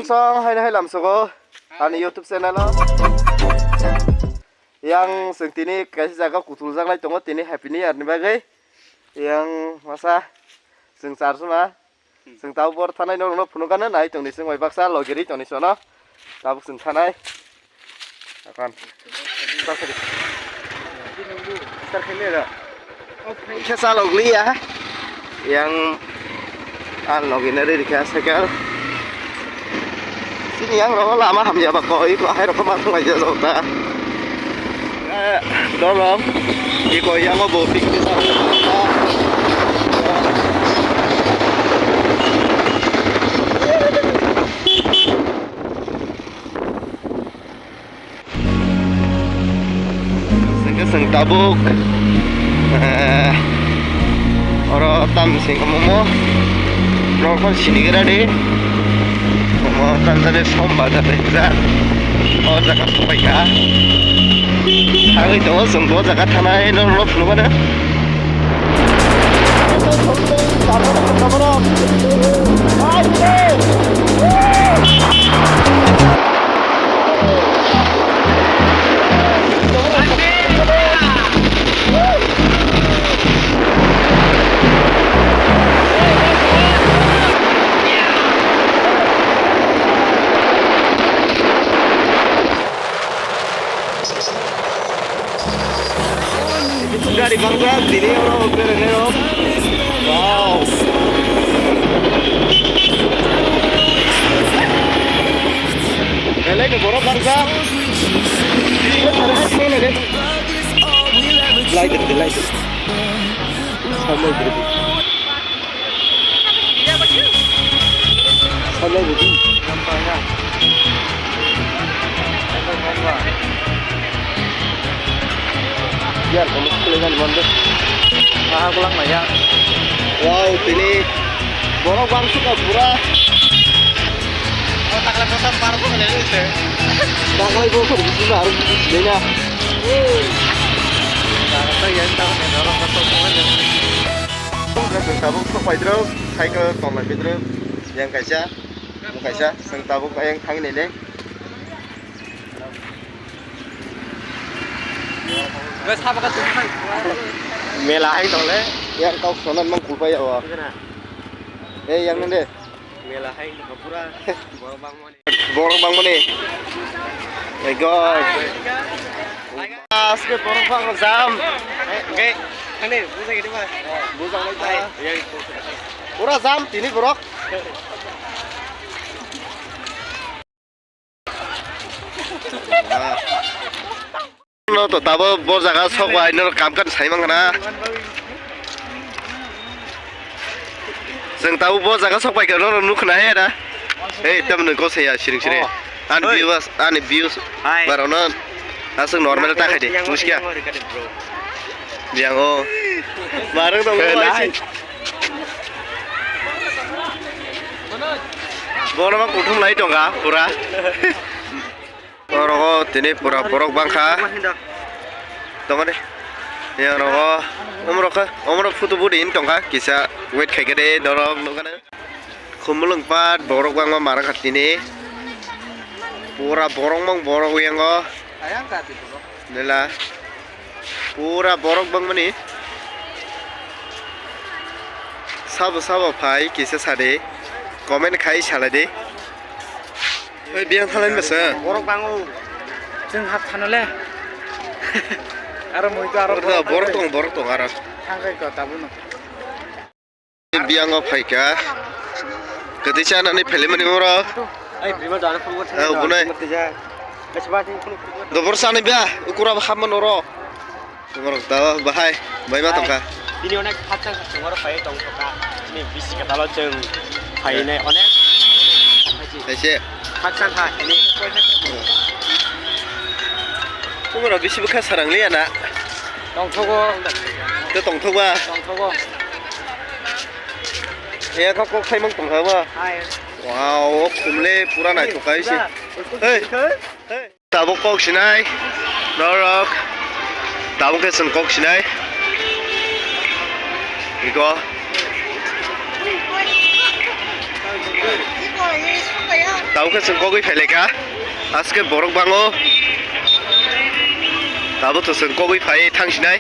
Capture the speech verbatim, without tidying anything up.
Song hai hai lamsogo ani YouTube channel o. Yang seng tini kaisa jaga kutul jaklai tongo tini Happy New Year ni bagwi. Yang masa seng char suma. Chwng tabuk bor thanai norokno phunukgano nai tongni chwng bai baksa logiri tongni sono. Tabuk chwng thanai. Akan. Khe chalok liya. Yang ang logina ri rikha cycle. Sini yang rok lama hamya ba koi ko hai rok ma thung aja jok ta. Eh, dorok, iko yang bo picnic. Sengke seng tabuk, eh, oro tam sengke momo, rokon sinigra de, momo tam jani sombar jani ja, o jaga sopai ka, thangwi tongo seng bo jaga thanai no no phunukmano. Gari bangjak, tini oro bereng rok. Wow. Belai ni borok bangjak. Light, light. Samai budi. Samai budi. Biar kamu sekali kan mandi. Ah, pulang lah ya. Wow, tini borok bangsu ka pura. Oh, takla kota parbo kene lu se. Takla ibu kok bisa harus beda. Takla yang tahu nih, orang kota semua nih. Tabuk sok paidrok, cycle tong lai paidrok, yang kaisa, yang kaisa, seng tabuk yang thang nene. Mela hai tole. Yang kau sonan mang kulpai ya. Eh, yang nende. Mela hai pura. Borok bangmani. Borok bangmani. My God. Aske borok bang jam. Oke. Ani, bujai gidi, Mas. Bujang lai ta. Pura jam tini borok. No to tabo bo jaga sok bai no kam kan sai mang na. Jeng tabo bo jaga sok bai no nuk na he da. Ei tam no ko se ya siring siring. Oh. Ani views, ani views. Hai. Baro no. Asung normal ta khai de. Muskya. Biang o. Bareng dong. Bono ma kuthum lai tongkha pura. Orogo tini pura borok bangkha. Tongode. Yang rogo. Omrok kha. Omrok photo budi in tongkha. Kisa wait khaikhe de dorok nukana. Khumulwng pat borok bangma mara kha tini. Pura borok mang borok yango. Nela. Pura borok bangmani. Sabo sabo phai kisa sadi. Comment khai saladi. Oi biang thalai masa. Borok bango. Jeng hap thanole. Aro moi to aro borok tong borok tong aro. Thangkai ko tabuno. Biango phaikha. Kwtwi chanani phailai mani oro. Ai, bima dana phone. Ah, bunai. Dobor sani ba, ukura ba hamma noro. Borok ta bahai, bai ma tongkha. Bini onek khakchang khakchang oro phai tongkha. Bini bisi katalo chwng phainai onek. Kaise. Khakchang kha ini. Tumoro bisi bwkha sarang liya na. Tongthogo. Te tongthok ba. Tongthogo. Eko kok saimang tongkha ba. Hai. Wow, khumle pura naithok kaise. Hey. Hey. Tabuk kok sinai. Norok. Tabuk khe chwng kok sinai. Iko. Tabuk khe chwng kogwi phailaikha. Aske borok bango. Tabuk to chwng kogwi phai thangsinai.